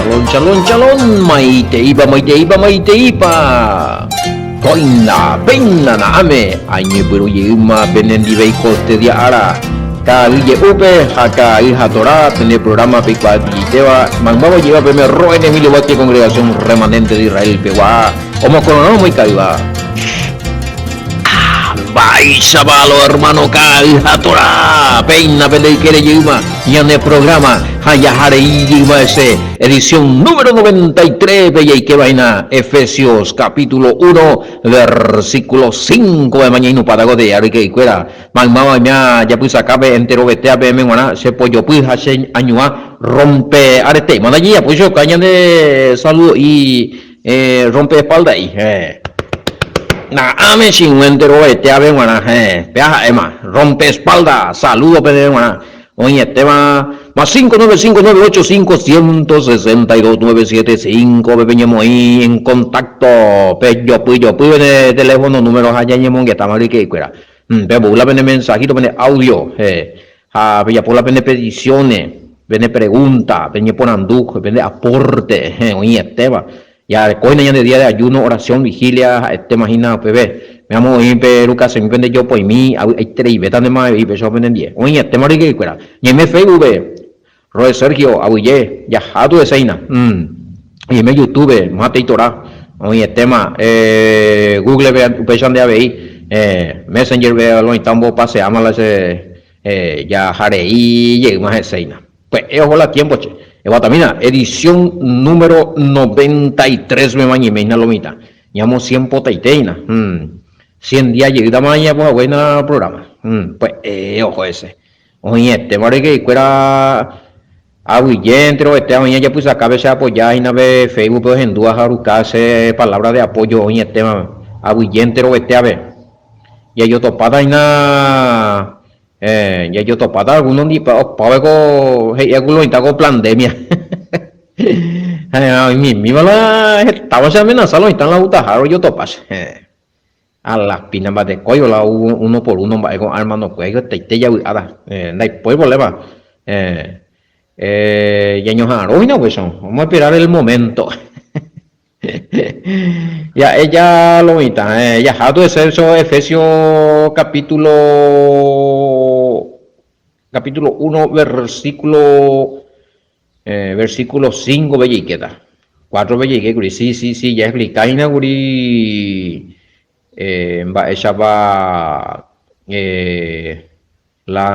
Shalom, shalom, shalom, maiteípa, maiteípa, maiteípa. Kóina, péina na'áme, añepyrũ jeýma penendive ikostedia ára. Ka'ay je'úpe ha ka'ay ha Torá, pene programa peikuaa tujaitéva, maymáva oje'éva peme Roen Emilio Vázquez Congregación Remanente de Israel pegua, omokororõ omoika'ýva. Mba'éichapa lo hermano ka'ay ha Torá, péina pende ykére jeýma ñane programa ha jaharei jeýma hese edición número 93 pe jaikéva hína Efesios capítulo 1 versículo 5 emañainupáta ko te'ýa ryke'ykuéra. Maymáva oimea japysakápe enterovetéa peẽme g̃uarã che pojopy ha che añuã rompe arete. Manda jejapo che ñande saludo'i rompe espalda'i. Na'ãme chig̃u enterovetéape g̃uarã. Péa ha'éma rompe espalda saludo peẽme g̃uarã. Oĩetéva más 595 985 162 975 pe peñemoĩ en contacto pejopy jopy pene teléfono número ha ñañemongetáma ryke'ykuéra. Peambou la pene mensajito, pene audio, ha pejapo la pene peticiones, pene pregunta, peñeporandu, pende aporte, oĩetéva. Jarekóina ñande día de ayuno, oración, vigilia, ha'etéma hína upépe. Peamo oĩ pe rukasemi pende jopoimi, avy'aitereivéta ndéma avei péicha penendie. Oĩetéma ryke'ykuéra. Ñaime Facebook-pe, Roe Sergio, aguyje, jaha tu eséina. Ñaime YouTube-pe, Mátei Torá, oĩetéma. Google-pe upéicha nde avei. Messenger-pe lo oĩta ombopaseáma la che jaha rei jeýma heséina. Pya'e oho la tiempo che. Eguatamína, edición número 93 mema ñaiméina lo mitã. Ñamo cien potaitéina. Cien día jeýtama ñapo haguéina programa. Pya'e oho hese. Oĩetéma ryke'ykuéra aguyje enterovete oĩ ajapysakápe che apoya hína pe Facebook-pe ohendúva ha oruka che palabra de apoyo oĩetéma aguyje enterovetéape. Jajotopáta hína jajotopáta alguno ndipa opáve ko he'íva ku lo oĩta ko plandemia. Ha oĩmimíva la hetáva che amenaza lo oĩta la outaha rojotopa che. A las pina mbatekói la uno por uno mba'e ko'ã hermano-kuéra hetaite javy'áta. Ndaipói problema. Ñañoha'arõ hína upéicha. Vamos a esperar el momento. Ja'e ja lo mitã. Jaha tu Efesios, Efesios capítulo capítulo 1 versículo Versículo 5 pe jaikéta. 4 pe jaike kuri. Sí, sí, sí, jaexplika hína kuri mba'éichapa la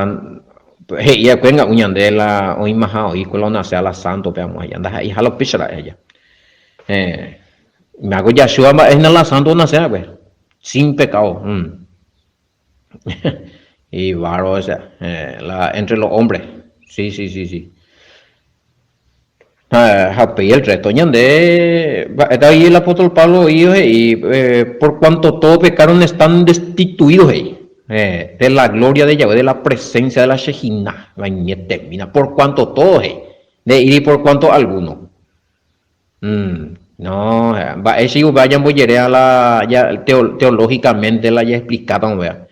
he'i va'ekue nga'u ñande la oĩmaha oĩ ko la onasea la sánto pe amo aja. Ndaha'eiha la upéicha ra'e aja. Ymáko Yahshua mba'e hína la sánto onasea va'ekue. Sin pecado. Y barro, o sea, la, entre los hombres. Sí, sí, sí, sí. Ha upéi el resto ñande, mba'éta he'i el apóstol Pablo he'i he'i, por cuanto todos pecaron están destituidos he'i, de la gloria de Yahweh, de la presencia de la Shehinah, añetemína, por cuanto todos he'i, nde'íri por cuanto alguno. No, mba'éicha upéva ñambojeréva la teológicamente la jaexplikáta upéva.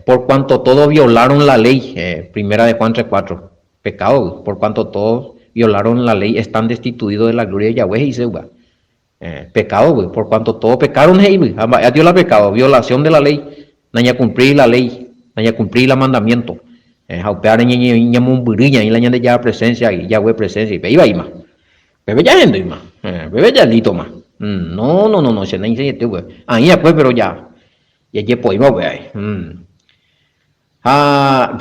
Por cuanto todos violaron la ley, Primera de Juan 3:4, pecado, por cuanto todos violaron la ley están destituidos de la gloria de Yahweh he'ise upéva. Pecado, por cuanto todos pecaron he'ígui, ha mba'e atio la pecado, violación de la ley, nañakumplíri la ley, nañakumplíri la mandamiento. Ha upévare ñamombyry ñaĩ la Ñandejára presencia-gui, Yahweh presencia-gui, pe ivaíma. Peve ja hendýma, peve ja lítoma. No, no, no, no, che nainseiete upe. Aĩ va'ekue péro ja jajepoíma upe ae. Ha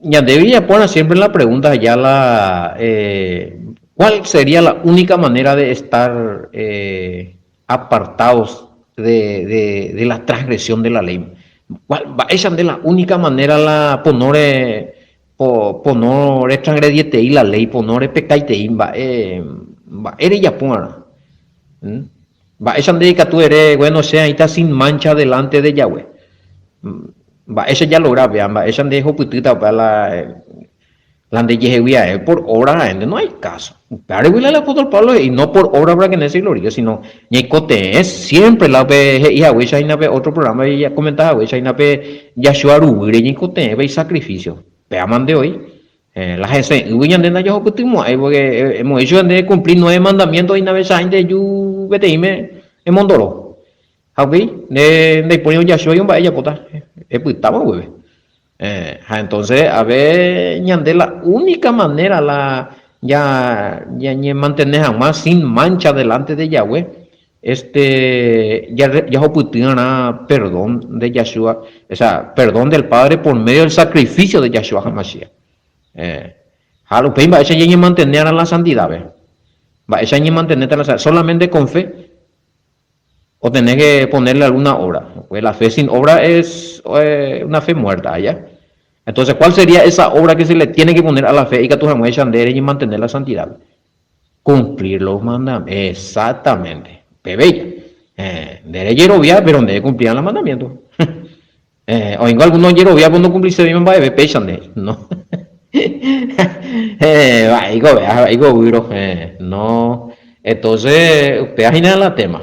ñandéve jajapórã siempre la pregunta ja la ¿cuál sería la única manera de estar apartados de, de, de la transgresión de la ley? Mba'éicha nde la única manera la ponóre Po, pono retransgredietei la léi, pono repekaitei mba'e, mba'e rejapo va'erã. Mba'éicha nde ikatu ere, bueno, che aĩta sin mancha delante de Yahweh. Mba'éicha jalogra upéva, mba'éicha nde ehupytýta upéva la, la ndejehegui ae, por obra aénte, no hay caso. Upévaregui la el apóstol Pablo he'i, no por obra para que nadie se gloríe, sino ñaikotevẽ siempre la pe he'i haguéicha hína pe otro programa jakomenta haguéicha hína pe Yahshua ruguýre ñaikotevẽ pe isacrificio. Péva mante oĩ. La hese'ỹgui ñande ndajahupytymo'ãi, porque hemos dicho ñande cumplir nueve mandamientos inavechaháinte eju peteĩme emondoro. Ha upéi nde ndaipóri ojachói mba'e ejapóta, epytáma upépe. Ha entonces ave ñande la única manera la ñañemantene hag̃ua sin mancha delante de Yahweh, este jahupyty'arã perdón de Yahshua, o sea, perdón del Padre por medio del sacrificio de Yahshua HaMashiach. Ha upéi mba'éicha ñañemantene'arã la santidad-pe. Mba'éicha ñañemantenéta la santidad? Solamente con fe. O tenés que ponerle alguna obra. Pues la fe sin obra es eh, una fe muerta, ¿ya? Entonces, ¿cuál sería esa obra que se le tiene que poner a la fe ikatu hag̃uáicha nde reñemantener la santidad? Cumplir los mandamientos. Exactamente. Pebella. Eh, nde rejerovia, pero nde cumplían los mandamientos. Eh, oĩngo alguno ojerovia pero nokumplisevéima mba'eve péicha nde. No. Eh, va'éiko vea, va'éiko výro. Eh, no. Entonces, upéva hína la tema.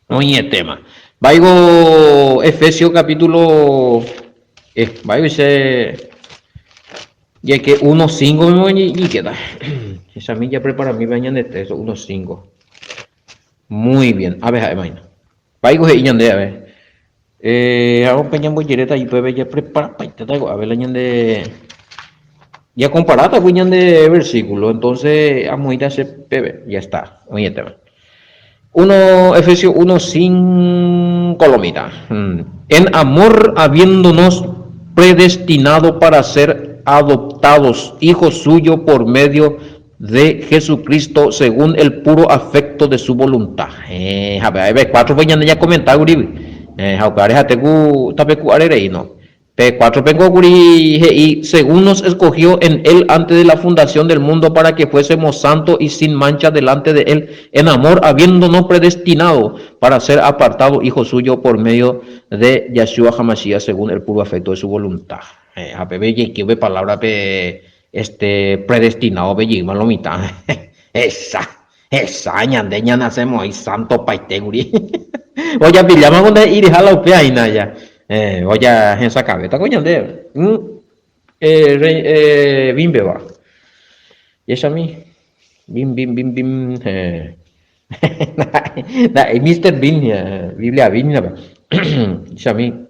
Oĩetéma. Va'éiko Efesios capítulo eh, va'éiko che jaike 1.5 mismo ñikéta. Echami japreparami pe ñande texto 1.5. Muy bien. A ver, ha'éma hína. Mba'éiko he'i ñande ave? Eh, ha upe ñambojeréta ipépe japreparapaitéta ko'ápe la ñande jakomparáta ku ñande versículo, entonces amoĩta che peve, ya está, oĩetéma. 1 Efesios 1, 5 lo mitad. Mm. En amor habiéndonos predestinado para ser adoptados hijos suyos por medio de Jesucristo según el puro afecto de su voluntad. Héẽ, ha pe cuátrope ñande ñakomenta kuri, ha upévare ha'ete ku tapeku'áre rei, no. Pe cuátropengo kuri he'i, Según nos escogió en él antes de la fundación del mundo para que fuésemos santos y sin mancha delante de él, en amor habiéndonos predestinado para ser apartado hijo suyo por medio de Yahshua HaMashiach según el puro afecto de su voluntad. Héẽ, ha pépe jeike upe palabra-pe Este predestinado pe jeýma lo mitã. Hesa, hesa ñande ñanasẽmo'ãi santo paite kuri. Ojapilláma ko nde'ireha la upéva hína ja. Eh, oja hesakãvéta ko ñande. Mm, eh, re, eh, bim-pegua. Jechami. Bim, bim, bim, bim. Eh. Nda'éi Mister Bean, Biblia Bean hína pe. Jechami.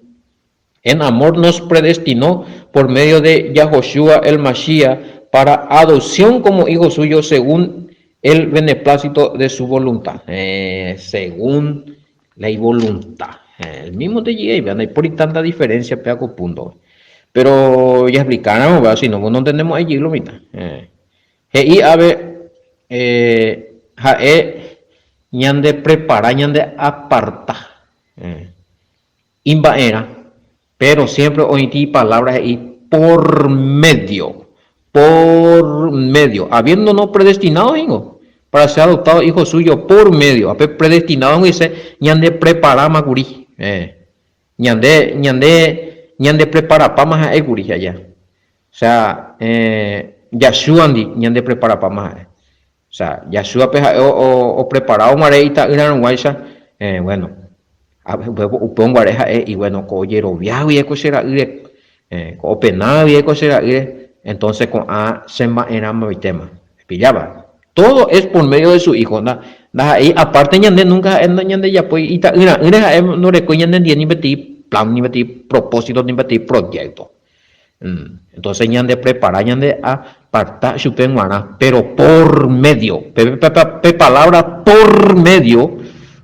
En amor nos predestinó por medio de Yahoshua el Mashiach para adopción como hijo suyo según el beneplácito de su voluntad. Eh, según la ivoluntad. Eh, el mismo te llega, no hay por tanta diferencia, pea ko punto. Pero ya explicáramos, ¿verdad? Si no, no entendemos allí lo mitad. Eh. He'i ave, eh, ha'e ñande prepara, ñande aparta. Eh. Imba'erã, péro siémpre oĩti ipalávra he'i por médio, por médio, habiéndonos predestinado ningo para ser adoptado hijo suyo por médio, ha pe predestinado he'ise ñandepreparáma kuri, ñande, ñande, ñandepreparapáma ha'e kuri aja, o sea, Yahshua-ndi ñandepreparapáma ha'e, o sea, Yahshua-pe ha'e opreparárõ guare ita'ýrarõguáicha, bueno, upévo guare ha'e he'i, bueno, ko ojerovia guive ko che ra'ýre, ko opena guive ko che ra'ýre, entonces ko'ã che mba'erãmaitéma. Epillápa? Todo es por medio de su hijo. Ndaha'éi aparte ñande nunca ha'e ñandejapói ita'ýra'ỹre ha'e ndorekói ñanendie ni peteĩ plan, ni peteĩ propósito, ni peteĩ proyecto. Entonces ñande prepara ñande aparta chupe g̃uarã, pero por medio, pe, pe, pe palabra por medio,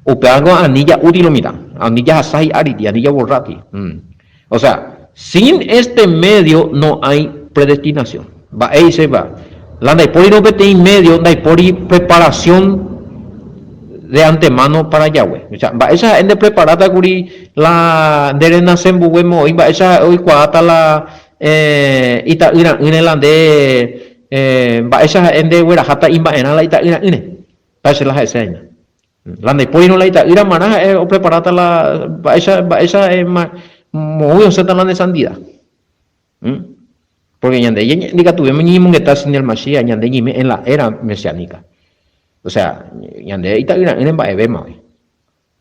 upévango ani ja'úti lo mitã, ani jahasa hi'áriti, ani jaborráti. O sea, sin este medio no hay predestinación. Mba'éichapa? La ndaipórirõ peteĩ medio, ndaipóri preparación de antemano para Yahweh. O sea, mba'éicha ha'e nde preparáta kuri la nde renase mboyve moõi, mba'éicha ha'e oikuaáta la eh, ita'yra'ỹre la nde eh, mba'éicha ha'e nde gueraháta imba'erã la ita'yra'ỹre. Mba'éicha la ha'ese aña. La ndaipórirõ la ita'ýra marã ha'e opreparáta la mba'éicha mba'éicha ha'e moõi osẽta la ne santida. Porque ñande ndikatuvéma ñañemongeta sin el Mashiach, ñande ñaime en la era mesiánica. O sea, ñande ita'yra'ỹre mba'evéma oĩ.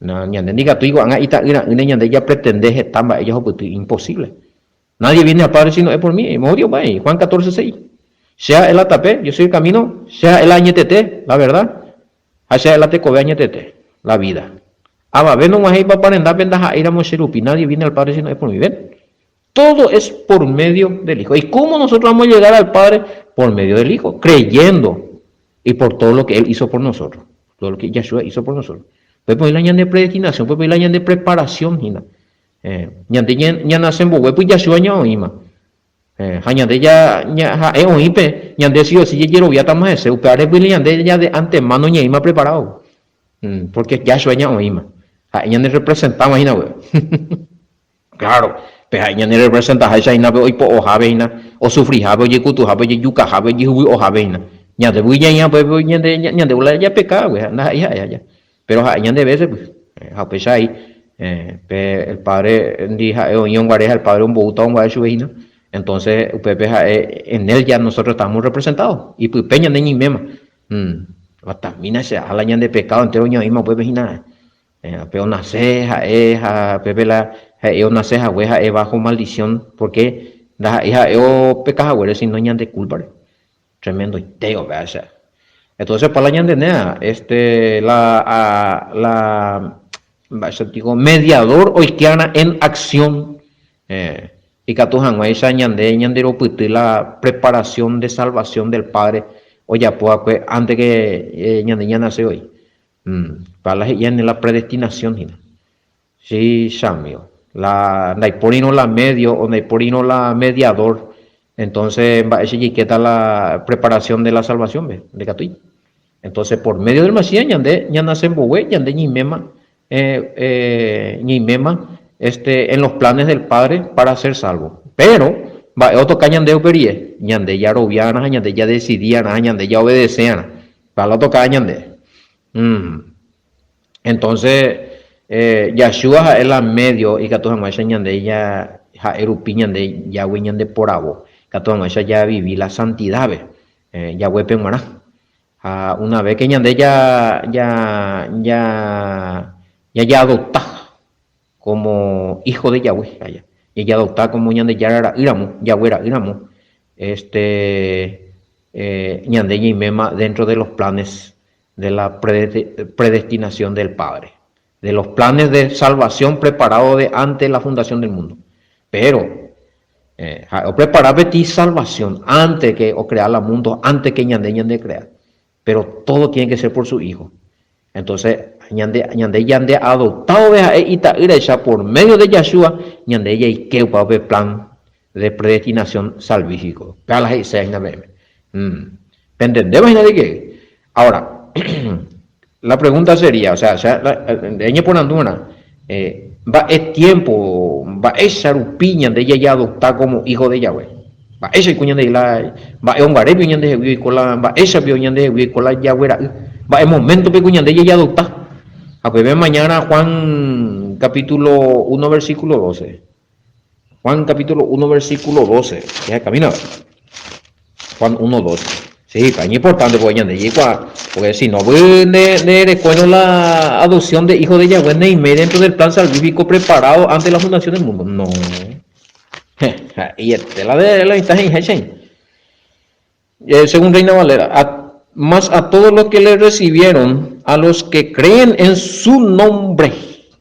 Ñande ndikatúi ko'ág̃a ita'yra'ỹre ñande japretende heta mba'e jahupyty, imposible. Nadie viene al Padre sino es por mí, modio mba'e, Juan 14, 6. Che ha'e la tape, yo soy el camino, che ha'e la añetete, la verdad, ha che ha'e la tekove añetete, la vida. Avave nog̃uahẽi Papa rendápe ndaha'éiramo che rupi, nadie viene al Padre sino es por mí. Ven? Todo es por medio del Hijo. Y cómo nosotros vamos a llegar al Padre? Por medio del Hijo, creyendo y por todo lo que Él hizo por nosotros. Todo lo que Yahshua hizo por nosotros. Upépe oĩ la ñande predestinación, upépe oĩ la ñande preparación hína. Eh, ñande ñanase mboguépy Yahshua ñaoĩma. Eh, ha ñande ya, ha'e oĩ pe, ñande sí o sí jajeroviátama hese, upévare pyle ñande ya de antemano ñaĩma preparado. Mm, porque Yahshua ñaoĩma. Ha'e ñande representáma hína upépe. Claro, pe ha'e ñane representaháicha hína pe oipo'ohápe hína, osufrihápe, ojekutuhápe, ojejukahápe, ojehugui'ohápe hína. Ñande voi ñaĩha upépe ñande ñande la japekágui, ndaha'éi ha'e aja. Pero ha'e ñande vése pues. Ha upéicha ai pe el padre ndi ha'e oĩrõ guare ha el padre omboúta oguare chupe hína. Entonces upépe ha'e en él ya nosotros estamos representados. Ipype ñande ñaiméma. Atamína che ha la ñande pecado entero ñaĩma upépe hína. Pe onase ha'e ha pépe la ha'e onase hague ha'e bajo maldición porque ndaha'éi ha'e opeka haguére sino ñande kúlpare. Tremendoite upéva che. Entonces pa la ñandenéa este la a la mba'éicha digo mediador oikearã en acción ikatu hag̃uáicha ñande ñanderopyty la preparación de salvación del Padre ojapo va'ekue antes que ñande ñanase voi. Pa la he'íva la predestinación hína. Sí, chamígo. La ndaipórirõ la medio o ndaipórirõ la mediador, entonces mba'éicha jaikéta la preparación de la salvación-pe? Ndaikatúi. Entonces, por medio del Masías ñande ñanase mbogue, ñande ñaiméma, ñaiméma este, en los planes del Padre para ser salvo. Pero, mba'e otoka ñande upe rire? Ñande jaroviarã ha ñande jadecidiarã ha ñande jaobedesearã. Pa la otoka ñande. Entonces, Yahshua ha'e la medio ikatu hag̃uáicha ñande ha'e rupi ñande Yahweh ñande poravo, ikatu hag̃uáicha javivi la santidad-pe, Yahweh-pe g̃uarã. Ha una vez que ñande ja, ja, ja, jajeadopta como hijo de Yahweh, jajeadopta como Ñandejára ra'y ramo, Yahweh ra'y ramo, este, ñande ñaiméma dentro de los planes de la predestinación del Padre, de los planes de salvación preparado de antes la fundación del mundo. Pero, ha'e oprepara peteĩ salvación antes que ocrea la mundo, antes que ñande ñande crea. Pero todo tiene que ser por su Hijo. Entonces, ñande, ñande ñande adoptado ha'e ita'ýraicha por medio de Yahshua, ñande jaike upa pe plan de predestinación salvífico. Péva la he'ise hína peẽme. Pentendéva hína de qué? Ahora, la pregunta sería, o sea, eñeporandúrã, mba'e tiempo, mba'éicha rupi ñande jajeadopta como hijo de Yahweh? Mba'éicha oiko ñandehegui la, mba'e onguarépe ñandehegui oiko la, mba'éichape ñandehegui oiko la Yahweh ra'y? Mba'e moméntope ko ñande jajeadopta? Ha upépe mañana Juan capítulo 1 versículo 12. Juan capítulo 1 versículo 12. Jahecamína. Juan 1, 12. Sí, es importante porque ñande jaikuaa, porque si no, pues, nde, nde recuerdo la adopción de hijo de Yahweh neime dentro del plan salvífico preparado antes de la fundación del mundo. No. Y la de la ventaja eh, según Reina Valera, a, más a todos los que le recibieron, a los que creen en su nombre.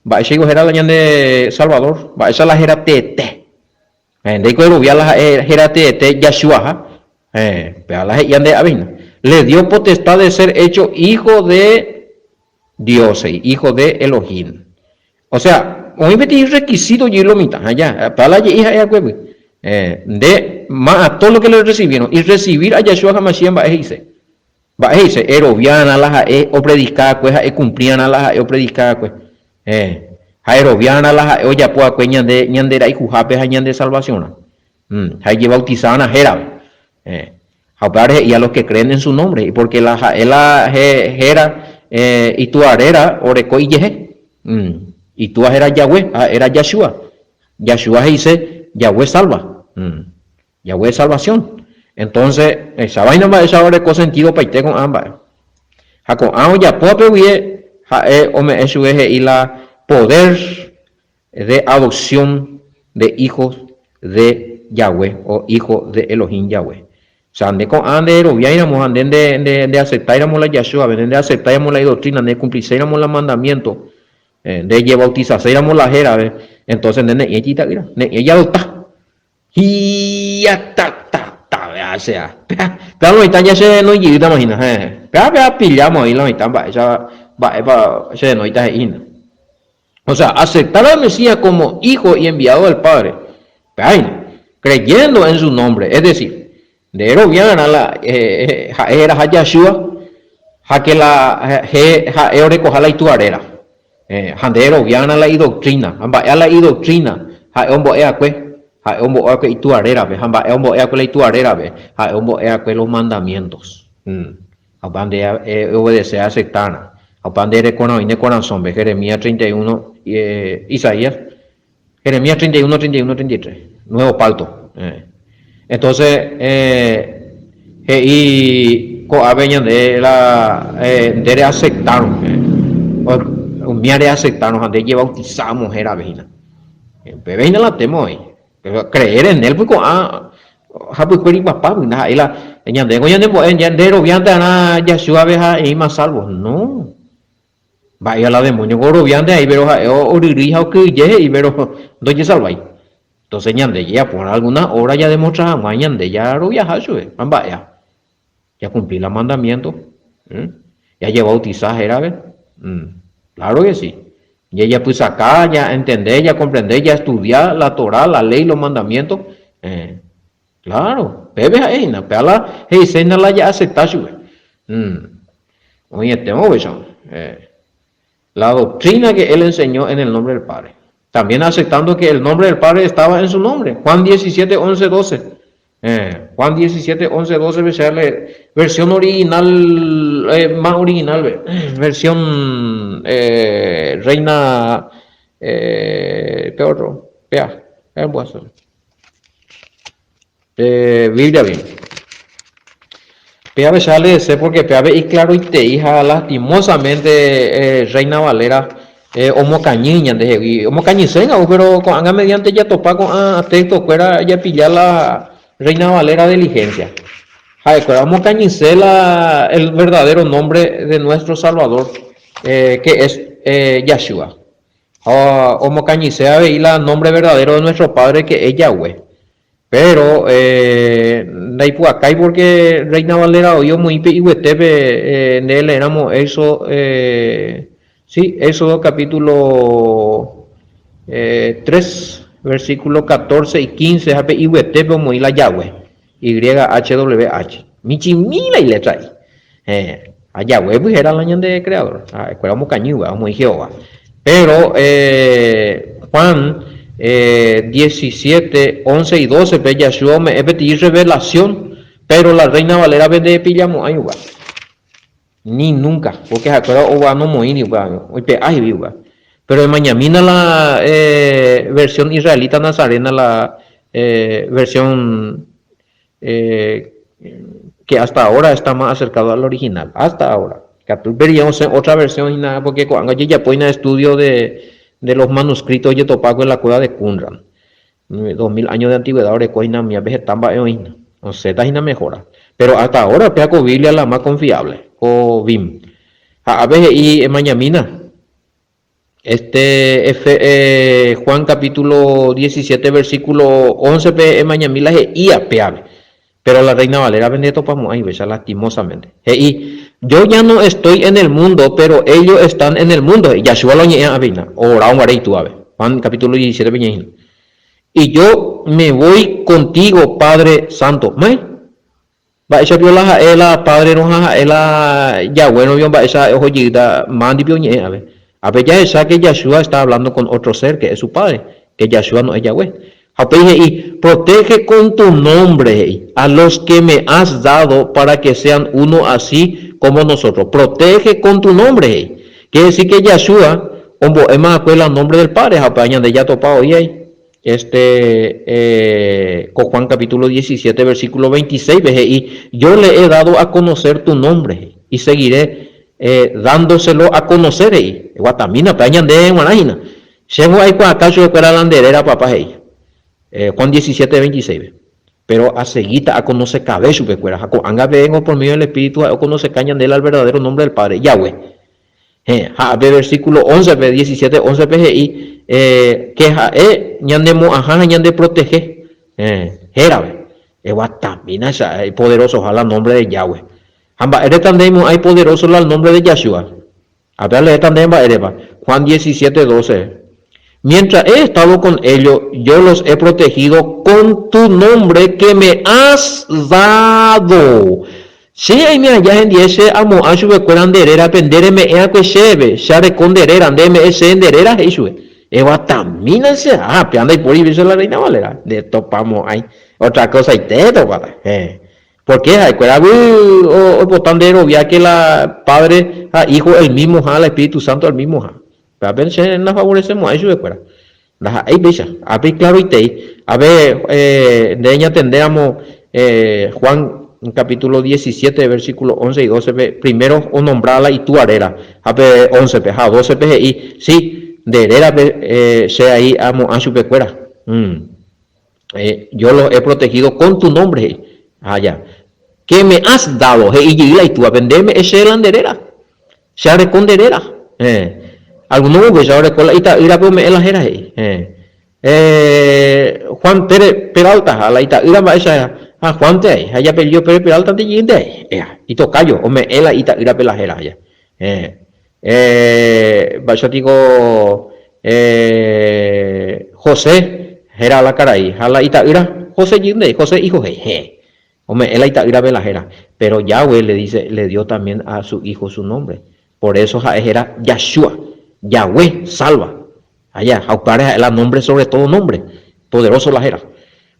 Mba'éicha héra la ñande Salvador, mba'éicha la héra teete. Eh, ndéiko erovia la ha'e héra teete Yahshua-ha. Eh, péva la he'íva nde avei. Le dio potestad de ser hecho hijo de Dios, hijo de Elohim. O sea, oĩ peteĩ requisito jey lo mitã, ha ya, péva la je'i ha'e hakuégui. Eh, nde, más a todos los que le recibieron, y recibir a Yahshua HaMashiach mba'e he'ise. Mba'e he'ise, eroviarã la ha'e opredika akue ha ekumpliarã la ha'e opredika akue. Eh, ha eroviarã la ha'e ojapo akue ñande, ñande rayhuhápe ha ñande salvación-rã. Mm, ha ejebautizarã hérape. Eh, ha upévare he'i a los que creen en su nombre, porque la ha'e la héra, eh, itúa réra oreko ijehe. Mm, itúa héra Yahweh, ha héra Yahshua. Yahshua he'ise Yahweh salva. Mm, Yahweh es salvación. Entonces, esa vaina mba'éicha oreko sentido opaite ko'ã mba'e. Ha ko'ã ojapóvape guie ha'e ome'ẽ chupe he'i la poder de adopción de hijos de Yahweh o hijo de Elohim Yahweh. O sea, nde ko'ã ndereroviáiramo ha nde ndeaceptáiramo la Yahshua-pe, nde ndeaceptáiramo la idoctrina, ndekumpliséiramo la mandamiento, ndejebautizaséiramo la hérape, entonces nde ne'ĩeiti ita'ýra, ne'ĩe jadopta. Hiatatata, o sea, péa lo mitã ja che renói jeýtama hína, héẽ, péa péa pilláma oĩ lo mitã mba'éicha mba'épa che renóita he'i hína. O sea, aceptar al Mesías como Hijo y enviado del Padre, péa hína, creyendo en su nombre, es decir, nde eroviarã la ha'e heraha Yahshua ha que la ha'e orekoha la Itúa réra. Ha nde eroviárã la idoctrina, ha mba'éa la idoctrina ha'e ombo'e'akue, ha'e ombo'e'akue Itúa rérape, ha mba'e ombo'e'akue la Itúa rérape, ha'e ombo'e'akue los mandamientos. Ha upéva nde eobedece aceptárã, ha upéva nde erekorã oĩ ne korasõme, Jeremías 31, Isaías, Jeremías 31, 31, 33, Nuevo Pacto. Entonces, he'i ko'ápe ñande la nde reaceptárõ, umía reaceptárõ ha nde jebautizamos hérape hína. Upépe hína la tema oĩ. Pero creer en él, pues ko'ã hapykuéri guapágui, ndaha'éi la ñandéngo ñanembo'e, ñande roviánte arã Yahshua-pe ha eĩma salvo. No. Mba'éva la demonio ko oroviánte aĩ pero ha'e oryrýi ha okyhyje he'i pero ndojesalvái. Entonces ñande jajaporã alguna obra jademostra hag̃ua ñande jaroviaha chupe ha mba'éva. Jacumpli la mandamiento, jajebautiza hérape, claro que sí. Jajapysaka, ña'entende, ñakomprende, jaestudia la Torah, la ley, los mandamientos, claro, pépe ha'e hína, péva la he'ise hína la ja'acepta chupe. Oĩetéma upéicha. La doctrina que él enseñó en el nombre del Padre. También aceptando que el nombre del Padre estaba en su nombre. Juan 17, 11, 12. Juan 17, 11, 12, versión original, más original, versión Reina, pe otro, pea, Biblia bien. Péave che aleese porque péave iclaroitei ha lastimosamente Reina Valera omokañy ñandehegui. Omokañyse nga'u, pero ko'ág̃a mediante jatopa ko'ã texto kuéra japilla la Reina Valera diligencia. Ha'ekuéra omokañyse la el verdadero nombre de nuestro Salvador que es Yahshua. Ha omokañyse avei la nombre verdadero de nuestro Padre que es Yahweh. Péro ndaipu'akái pórke Reina Valera oĩ omoĩ pe iguetépe nde eleéramo Éxodo, sí, Éxodo capítulo 3, versículo 14 y 15 ha pe iguetépe omoĩ la Yahweh, YHWH. Michĩmi la ilétra a'i. Héẽ, ha Yahweh héra la ñande Creador, ha'ekuéra omokañýva, omoĩ Jehová. Péro Juan 17, 11 y 12-pe Yahshua ome'ẽ peteĩ revelación, péro la Reina Valera-pe ndepillamo'ãi upéva. Ni nunca, porque ha'ekuéra ova nomoĩri upéva, oipe'a he'i upéva. Péro emañamína la versión israelita nazarena, la versión que hasta ahora está más acercado al original, hasta ahora. Katu upéri osẽ otra versión hína, porque ko'ág̃a ojejapo hína estudio de, de los manuscritos ojetopákue la cueva de Qumran. 2000 años de antigüedad oreko hína umívape heta mba'e oĩ hína. Osẽta hína mejora. Pero hasta ahora upéva ko Biblia la más confiable, ko BIM. Ha ápe he'i emañamína. Este Efe, Juan capítulo 17 versículo 11 pe emañami la he'ía péape. Pero la Reina Valera pe ndetopamo'ãi upéicha lastimosamente. He'i, Yo ya no estoy en el mundo, pero ellos están en el mundo. He'i, Yahshua la oñe'ẽ avei, orao guare itúape. Juan capítulo 17 pe ñe'ẽ hína. Y yo me voy contigo, Padre Santo. Ma'ẽ. Mba'éicha pio la ha'e la padre-rõ ha ha'e la Yahweh-rõ pio mba'éicha ha'e oho jeýta mandi pio oñe'ẽ ave. Ápe jahecha que Yahshua está hablando con otro ser que es su padre, que Yahshua no es Yahweh. Ha upéi he'i, Protege con tu nombre, he'i, a los que me has dado para que sean uno así como nosotros. Protege con tu nombre, he'i. Quiere decir que Yahshua ombo'éma va'ekue la nombre del Padre ha upéva ñande jatopa oĩ ahí. Este ko Juan capítulo 17 versículo 26 pe he'i, Yo le he dado a conocer tu nombre, he'i, y seguiré dándoselo a conocer, he'i. Eguatamína, upéva ñande g̃uarã hína. Chéngo aikuaaka chupekuéra la nde réra, papá, he'i. Juan 17, 26 pe. Péro asegíta akonosekave chupekuéra. Ha ko'ág̃a peẽngo por medio del Espíritu ha'e okonoseka ñande la el verdadero nombre del Padre, Yahweh. Héẽ, ha ápe versículo 11-pe, 17, 11-pe he'i ke ha'e ñanemo'ãha ha ñandeprotehe, héẽ, hérape. Eguatamína che, ipoderosoha la nombre de Yahweh. Ha mba'érepa ndeimo'ã ipoderoso la el nombre de Yahshua? Ápe aleéta nde mba'érepa. Juan 17, 12. Mientras he estado con ellos, yo los he protegido con tu nombre que me has dado. Che aime aja hendie che amo'ã chupekuéra nde rérape, nde reme'ẽ'akue chéve, che areko nde réra, nde eme'ẽ chéve nde réra, he'i chupe. Eguatamína che, ha péva ndaipóri péicha la Reina Valera, nde topamo'ãi, otra kosaite topáta. Héẽ. Pórke ha'ekuéragui oipota nde erovia ke la Padre ha Hijo el mismoha, la Espíritu Santo el mismoha. Pévape che ndafavoresemo'ãi chupekuéra. Ndaha'éi péicha. Ápe iklaroitei. Ápe nde eñatendéramo Juan capítulo 17, versículo 11 y 12-pe, primero onombra la Itúa réra, ha pe 11-pe, ha 12-pe he'i, Si, nde rérape che ai amo'ã chupekuéra. Yo los he protegido con tu nombre, he'i. Ha ja. Que me has dado, he'i jey la Itúape, nde eme'ẽ chéve la nde réra. Che areko nde réra. Héẽ. Alguno upéicha oreko la ita'ýrape ome'ẽ la héra he'i. Héẽ. Eh, Juan Pérez Peralta ha la ita'ýra mba'éicha héra. Ha Juan-nte aĩ. Ha ijapellido Pérez Peralta-nte jeýnte aĩ. Ea. Itokájo, ome'ẽ la ita'ýrape la héra. Ja. Héẽ. Eh, mba'éicha piko eh, José héra la karai. Ha la ita'ýra José jeýnte aĩ. José hijo he'i. Héẽ. Ome'ẽ la ita'ýrape la héra. Péro Yahweh le dice, le dio también a su hijo su nombre. Por eso ha'e héra Yahshua, Yahweh salva. Aja, ha upévare ha'e la nombre sobre todo nombre, poderoso la héra.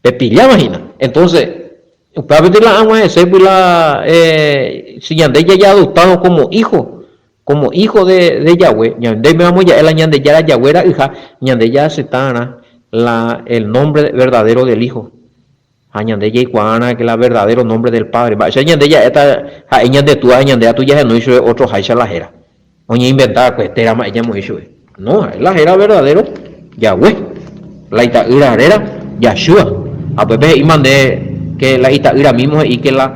Pepilláva hína. Entonces, upévape la ag̃uahẽségui la si ñande jajadoptárõ como hijo, como hijo de, de Yahweh, ñande oiméramo ja'e la Ñandejára Yahweh ra'yha, ñande ja'acepta'arã la el nombre verdadero del hijo. Ha ñande jaikuaárã que la verdadero nombre del Padre. Mba'éicha ñande ja'éta ha'e ñande Túa ha ñande atu jahenói chupe otro háicha la héra. Oñeinventa va'ekue térã mba'e ñamoĩ chupe. No, ha'e la héra verdadero Yahweh. La ita'ýra réra Yahshua. Ha upépe he'íma nde que la ita'ýra mismo he'i que la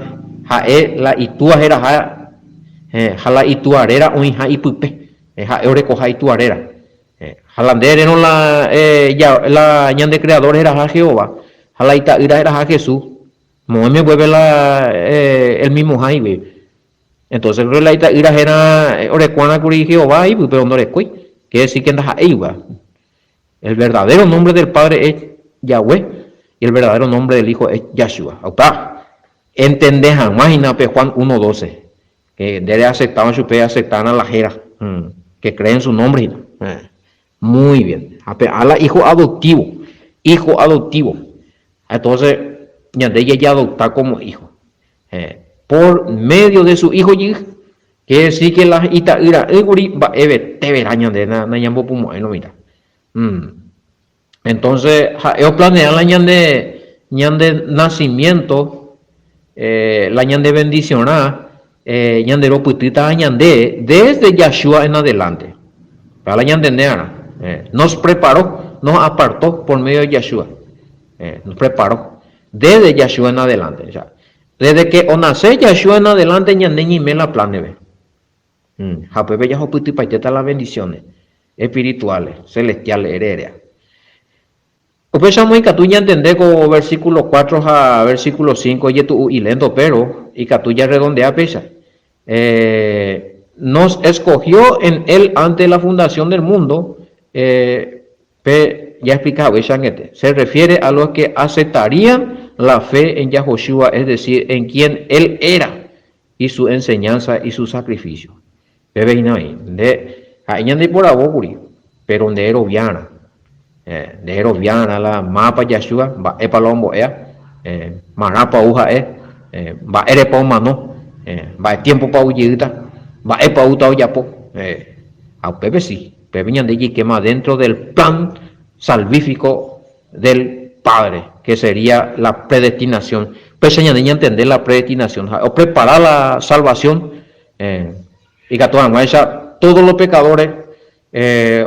ha'e la itúa heraha ha la itúa réra oĩha ipype. Ha'e orekoha itúa réra. Ha la nde erérõ la, la ñande Creador heraha Jehová, ha la Ita'ýra heraha Jesús, moõme upépe la el mismoha igui. Entonces la Ita'ýra héra orekuána kuri Jehová ipy, pero ndorekói. Quiere decir que ndaha'éi upéva. El verdadero nombre del Padre es Yahweh y el verdadero nombre del Hijo es Yahshua. Ha upéva entende hag̃ua hína pe Juan 1:12. Que nde reaceptárõ chupe eaceptárõ la héra. Que cree en su nombre hína. Muy bien. Ha pe ala hijo adoptivo. Hijo adoptivo. Entonces, ñande jajadopta como hijo. Por medio de su hijo jey. Quiere decir que la ita'yra'ỹ kuri mba'evete vera ñande nañambopumo'ãi lo mitã. Entonces, ha'e oplanea la ñande, ñande nacimiento, la ñande bendicionrã, ñande ropytýta ñande desde Yahshua en adelante. Upéva la ñantende'arã. Nos preparó, nos apartó por medio de Yahshua. Nos preparó desde Yahshua en adelante. O sea, desde que onace Yahshua en adelante ñande ñaime la plan-pe. Ha upépe jahupytypaitéta las bendiciones espirituales, celestiales ere eréva. Upéicharamo ikatu ñantende ko versículo 4 ha versículo 5 ojetu'u ilénto, péro ikatu jarredondea péicha. Nos escogió en él antes de la fundación del mundo, pe jaexplika haguéicha angete, se refiere a los que aceptarían la fe en Yahoshua, es decir, en quien él era y su enseñanza y su sacrificio. Pépe hína oĩ, nde ha'e ñandeiporavo kuri, péro nde eroviarã. Nde eroviarã la mávapa Yahshua, mba'épa la ombo'éa, marãpa ou ha'e, mba'érepa omano, mba'e tiémpopa ou jeýta, mba'épa oúta ojapo. Ha upépe si, upépe ñande jaikéma dentro del plan salvífico del Padre, que sería la predestinación. Péicha ñande ñantende la predestinación, ha'e oprepara la salvación ikatu hag̃uáicha todos los pecadores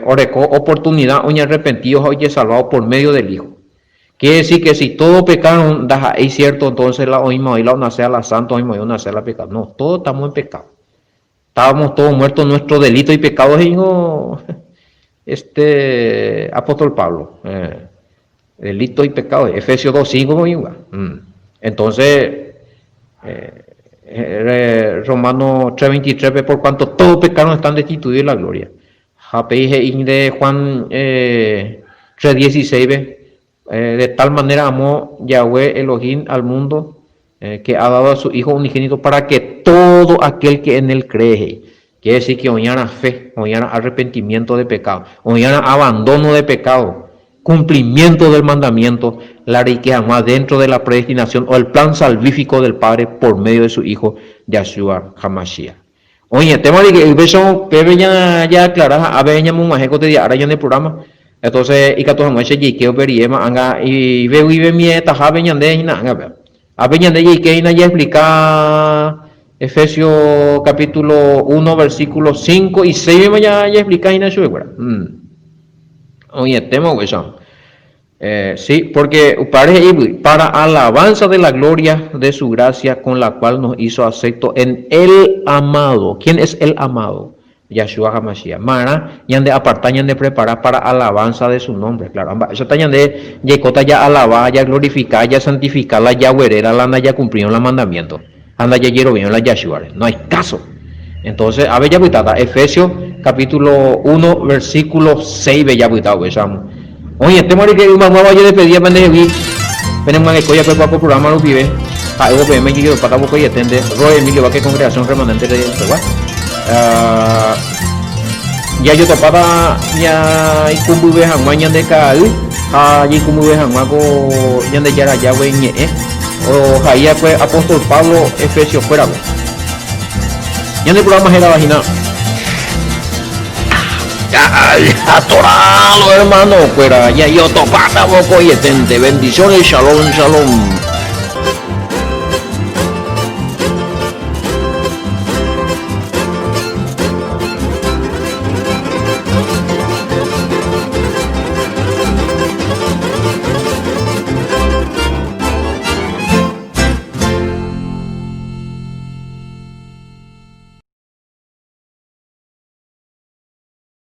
oreko oportunidad oñearrepentívo ha ojesalvávo por medio del Hijo. Quiere decir que si todo pecaron ndaha'éi cierto entonces la oĩma oĩ la onacea la santo oĩma oĩ onacea la pecado. No, todos estamos en pecado. Estábamos todos muertos en nuestro delito y pecado he'ingo este apóstol Pablo. Eh, delito y pecado, Efesios 2.5 oĩva. Mm. Entonces, eh, eh, Romano 3.23 por cuanto todos pecaron están destituidos de la gloria. Ha pei he'i nde Juan 3:16-pe, De tal manera amó Yahweh Elohim al mundo, que ha dado a su Hijo unigénito para que todo aquel que en él cree, he'i. Quiere decir que oĩarã fe, oĩarã arrepentimiento de pecado, oĩarã abandono de pecado, cumplimiento del mandamiento, la reike hag̃ua dentro de la predestinación o el plan salvífico del Padre por medio de su Hijo Yahshua HaMashiach. Oĩetéma rire upéicha upépe jaaclara ha ápe ñamog̃uahẽ ko tedia ára ñane programa. Entonces ikatu hag̃uáicha jaike upe riréma ág̃a iveguivemietahápe ñande hína ág̃ape. Ápe ñande jaike hína jaexplica Efesios capítulo 1 versículo 5 y 6 pema jaexplica hína chupekuéra. Oĩetéma upéicha. Sí, porque upévare he'ígui, Para alabanza de la gloria de su gracia con la cual nos hizo acepto en el amado. ¿Quién es el amado? Yahshua HaMashiach. Marã ñande aparta, ñande prepara para alabanza de su nombre. Claro, mba'éichata ñande jaikóta ja'alaba, jaglorifica, jasantifica la jagueréra la ndajakumplírõ la mandamiento ha ndajajeroviárõ la Yahshua-re. No hay caso. Entonces, ápe japytáta Efesios capítulo 1 versículo 6-pe japyta upéicha ramo. Oĩetéma rire ymaguáva ojedespedía pendehegui penemyangekói va'ekue ko programa rupive, ha'évo peẽme ijegueropáta vokoieténte Roy Emilio Vázquez Congregación Remanente rehegua. Jajotopáta ñaikũmbyve hag̃ua ñande ka'ay ha jaikũmbyve hag̃ua ko Ñandejára Yahweh ñe'ẽ ohai va'ekue apóstol Pablo Efesiokuérape. Ñande programa hérava hína. Atorado hermano-kuéra, jajotopáta vokoieténte. Bendiciones, shalom, shalom.